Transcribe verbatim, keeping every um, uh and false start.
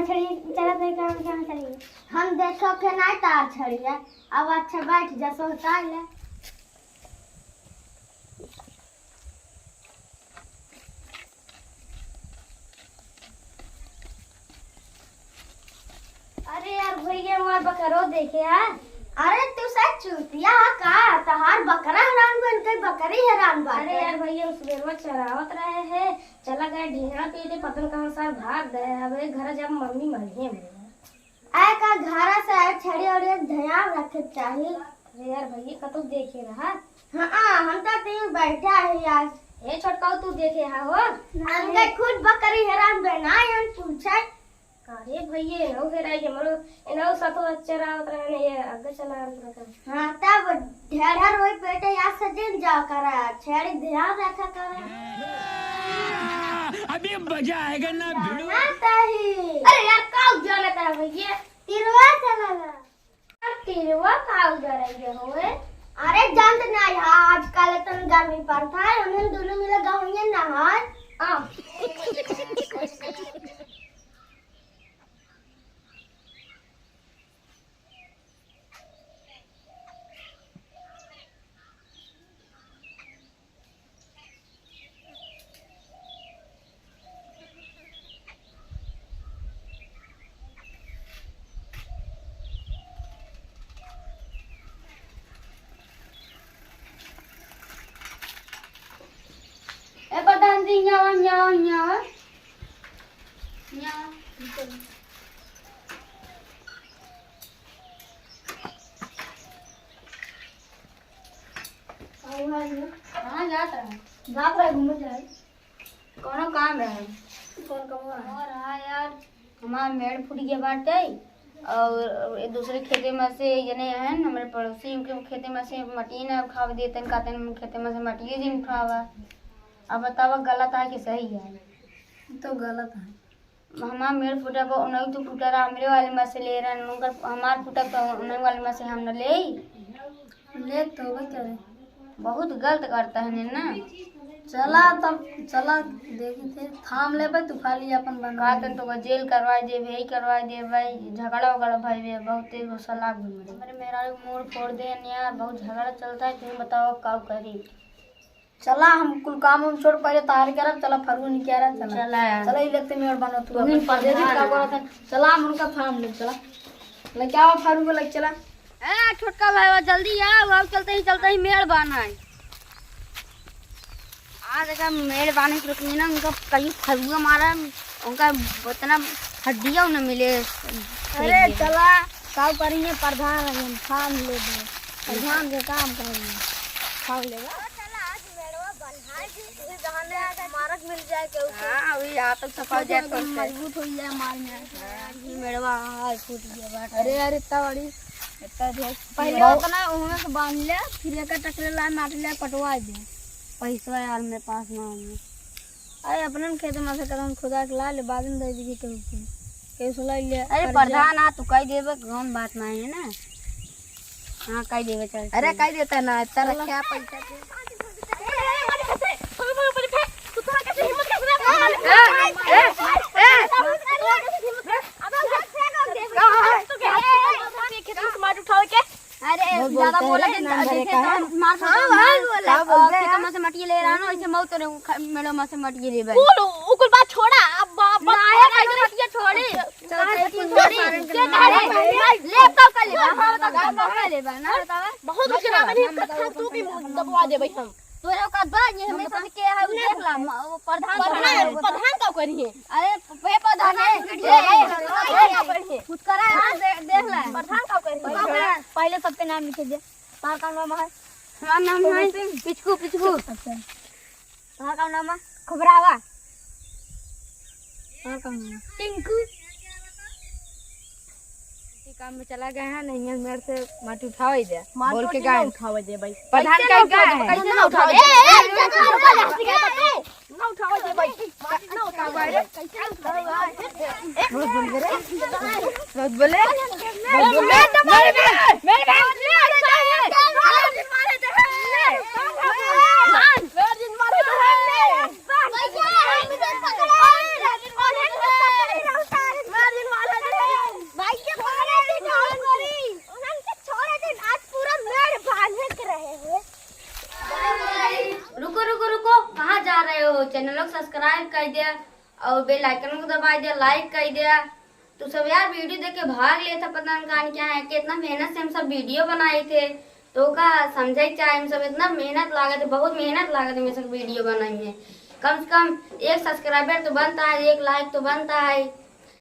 छड़ी चलत है, कहाँ, कहाँ चली? हम देखो के नाई तार छड़िया। अब अच्छा बैठ जा, सोहता ले। अरे यार भैया, हमार बकरो देखे हा। अरे तू सच चूतिया हा का? तहार बकरा हैरान बा, इनके बकरी हैरान बा। अरे यार भैया, हम सुबेरवा चरावत रहे हैं, चला गए ढेंगड़ा पी ले, पता न कहाँ सार भाग गए। अब एक घर जब मम्मी मरिहे मरे। आए का घरा से आए छड़ी और एक ध्यान रखे के चाही। अरे यार भैया, कतौ देखे रहा। हाँ, हम तो तीन बैठा है यार। ए छोटका, तू देखे हा हो? हमके खुद बकरी हैरान बनाए, हम पूछे। अरे भैया, एनहु हेराई, हमरो एनहु सतो चरावत रहने, ये आगे चला रहा। हाँ, तब ढेर ढेर वही पेटे याद से जिन जा करा, छेड़ी ध्यान रखा करा। अभी मजा आएगा ना भिड़ू। ना तही। अरे यार, का जाने तही भैया? तिरवा चला ना। अब तिरवा का उधर है ये होए? अरे जानत ना यार, आजकल इतन गर्मी पड़ता है, उन्हें दोनों मिले गाँव में नहाए। आ। ए प्रधान जी, यहाँ, यहाँ, यहाँ। यहाँ। कहाँ जात रहे? जात रहे घूमे जाए। कौनो काम रहे? कौन काम रहे? और हाँ यार, हमार मेड़ फूट गया बाटे और ये दूसरे खेते में से जने हैं हमारे पड़ोसी, उनके खेते में से मट्टी ना उठावे देते हैं, कहते हैं खेते में से मट्टी जिन उठावा। अब बतावा गलत है कि सही है? तो गलत है। हमार मेड़ फूटा बा, उन्हें तो फूटा रहा, हमरे वाले में से ले रहन, उनकर, हमार फूटा तो उन्हें वाले में से हम न ले। ले तो होबे करे। बहुत गलत करता है ने ना। चला तब, चला देखी थे, थाम लेबे तू खाली अपन बना। का तन तो जेल करवाए देबे, यही करवाए देबे, झगड़ा वगड़ा भाई बे, बहुते गुस्सा लाग गई मेरे। हमारे मेहरारू मोड़ फोड़ दे यार, बहुत झगड़ा चलता है, तुम बताओ का करी। चला, हम कुल काम हम छोड़, पहले तैयार करब, चला, फरुआ निकारा, चला। चला यार। चला, ई लगते मेड़ बनो तू तुम ही अपन। प्रधान। का बोलत है? चला, हम उनका फार्म ले, चला। ले, क्या हुआ, फरुआ को ले, चला। ए, छोटका भाई, वो जल्दी आओ, अब चलते ही, चलते ही मेड़ बान्हा है। आज अगर मेड़ बान्हे के रुकिए ना, उनका कहीं फरुआ मारा, उनका उतना हड्डिया न मिले। अरे, चला, का करिए, प्रधान है, हम फार्म ले दे। प्रधान के काम करिए, फार्म लेगा। मारक मिल जाए केहू के। हाँ, वही हाथ छपा जाए तो मजबूत हो जाए मार में। हाँ, ये मेड़वा हाय फूट गया बाटे। अरे यार, इतना बड़ी, इतना ढेर। पहले बहुत उतना उहमें से बांध ले, फिर एक टकले ला, मार ले, पटवा दे। पैसा यार मेरे पास ना है। अरे अपने खेत में से कदम खुदा के ला ले, बाद में दे दीजिए केहू के। केहू से ले ले, अरे कर्जा। प्रधान, आ तू कह देबे, कौन बात नहीं है ना। हाँ, कह देबे, चल, अरे, चल। कह देता ना, इतना चलो। रखे आप पैसा के। अरे, बहुत ज्यादा बोलते बोला हैं, के नाम धरे जैसे का है। तो मार हाँ, खाते हैं। भाई बोले। का बोलते हैं? खेतों में से मटिया ले रहा ना, वैसे मौत रे, ख-, मेड़ों में से मटिया ले भाई। बोलो, उ कुल बात छोड़ा, अब बा-, बा-, ना, ये छोड़ा, पहले मटिया छोड़ी। चल, चल, चल, चल, चल, चल, चल, चल, ले, अब का कर लेबा? हाँ, बताओ, अब का कर लेबा? ना बतावा। बहुत कुछ ना बनी, कत्थन तू भी दबवा देबै हम। तोरे औकात बा, ये हमें सब के है, उ देख ला, म-, वो प्रधान प्रधान, प्रधान। प्रधान का करिए? अरे, पे प्रधान है, प्रधान ए, ए, का करिए? कुछ करा है, दे-, देख ला। प्रधान का करिए? पहले सबके नाम लिखे दे। तार का नाम है? हमार नाम है पिचकू, पिचकू। अच्छा। तोहार का नाम है? खुबरावा। तोहार का नाम है? टिंकू। ये काम में चला गया है, नहीं है, मेरे से माटी उठावे दे। माटी बोल के उठावे गाय। उठावे दे भाई। प्रधान कैसे का ना उठावे दे? है? कैसे ना उठावे दे? ए, ए, ए, कैसे ना उठावे दे? ना उठावे दे भाई। ना उठावे दे। बहुत बोल रे। बहुत बोले। बहुत बोले। मैं तो मर गया। मेरे भाई। चैनल को सब्सक्राइब कर दिया और बेल आइकन को दबा दिया, लाइक कर दिया। तो सब यार वीडियो देख के भाग लेत है, पता न कान क्या है, कितना मेहनत से हम सब वीडियो बनाए थे। तो का समझे के चाहे, हम सब इतना मेहनत लागत है, बहुत मेहनत लागत है, हम सब वीडियो बनाई है। कम से कम एक सब्सक्राइबर तो बनता है, एक लाइक तो बनता है।